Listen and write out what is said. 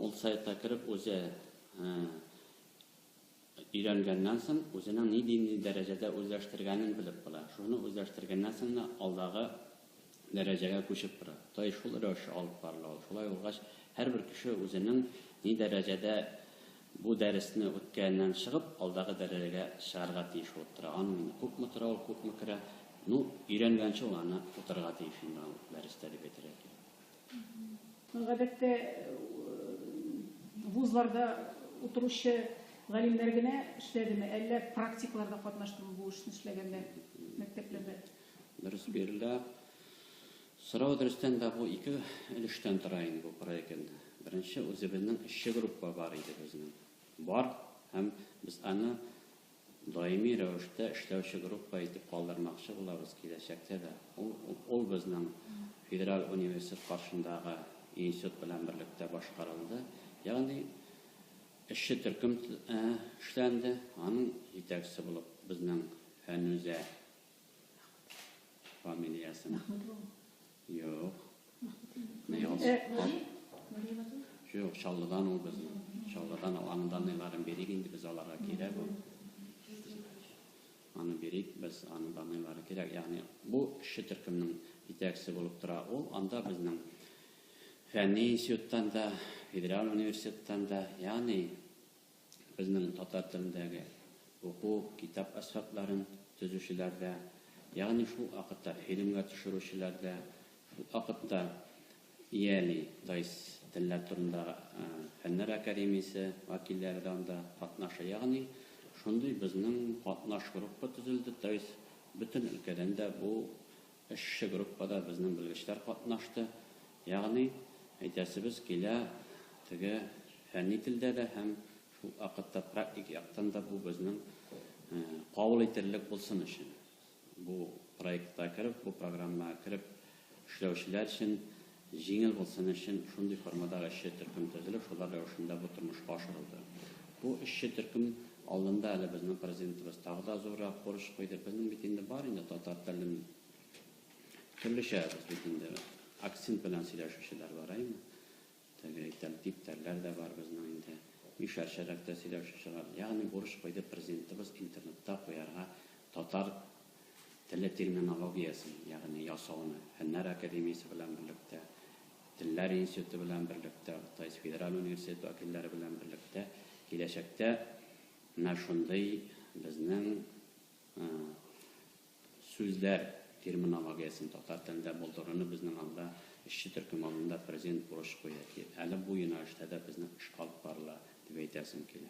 Ул сайтка кереп үзе өйрәнгәннән соң, үзенең ни динди дәрәҗәдә үзләштергәнен белеп була. Шуны үзләштергәннән соң гына алдагы дәрәҗәгә күчеп бара. То есть шул рәвешчә алып барыла ул. Шулай булгач, һәрбер кеше үзенең ни дәрәҗәдә бу дәресне үткәненнән чыгып, алдагы дәрәҗәгә чыгарга тиеш булып тора. Аның инде күпме тора ул, күпме керә. Ну, өйрәнгәнче ул аны утырырга тиеш инде ул дәрестә дип әйтергә кирәк. Гадәттә, вузларда утыручы галимнәр генә эшләдеме, әллә практиклар да катнаштымы бу эшне эшләгәндә мәктәпләрдә? Дөрес бирелә. Сорау дөрестән дә бу ике өлештән тора инде бу проект инде. Беренче үзебезнең эшче группа бар иде безнең. Бар һәм без аны даими рәвештә эшләүче группа итеп калдырмакчы булабыз киләчәктә дә. Ул, ул безнең федераль университет каршындагы институт белән берлектә башкарылды. Ягъни эшче төркем эшләнде. Аның җитәкчесе булып безнең Фәнүзә фамилиясен. Юк. Юк, Чаллыдан ул безнең. Чаллыдан ул, аның данныйларын бирик инде, без аларга кирәк ул. Аны бирик, без аның данныйлары кирәк. Ягъни бу эшче төркемнең җитәкчесе булып тора ул. Анда безнең фәнни институттан да, федераль университеттан да, ягъни Безнең татар телендәге уку, китап әсбапларын төзүчеләр дә, ягъни шул вакытта фильмга төшерүчеләр дә, шул вакытта ИӘЛИ, то есть телләр турындагы фәннәр академиясе вәкилләре дә анда катнаша. Ягъни шундый безнең катнаш группа төзелде, то есть бөтен өлкәдән дә бу эшче группада безнең белгечләр катнашты. Ягъни, әйтәсебез килә, теге фәнни телдә дә һәм шул вакытта практик яктан да бу безнең кабул ителерлек булсын өчен. Бу проектка кереп, бу программага кереп эшләүчеләр өчен җиңел булсын өчен шундый формадагы эшче төркем төзелеп, шулар рәвешендә бу тормышка ашырылды. Бу эшче төркем алдында әле безнең Президентыбыз тагы да зуррак бурыч куйды. Безнең бит инде бар инде татар телен төрлечә без бит инде акцент белән сөйләшүчеләр бар, әйеме? Теге әйтәм, типтәрләр дә бар безнең инде. Мишәрчәрәк тә сөйләшүчеләр. Ягъни бурыч куйды Президентыбыз интернетта куярга татар теле терминологиясен, ягъни ясауны, Фәннәр академиясе белән берлектә, Телләр институты белән берлектә, то есть федераль университет вәкилләре белән берлектә киләчәктә менә шундый безнең сүзләр терминологиясен татар телендә булдыруны безнең алда эшче төркем алдында Президент бурыч куя. Әле бу юнәлештә дә безнең эш алып барыла, дип әйтәсем килә.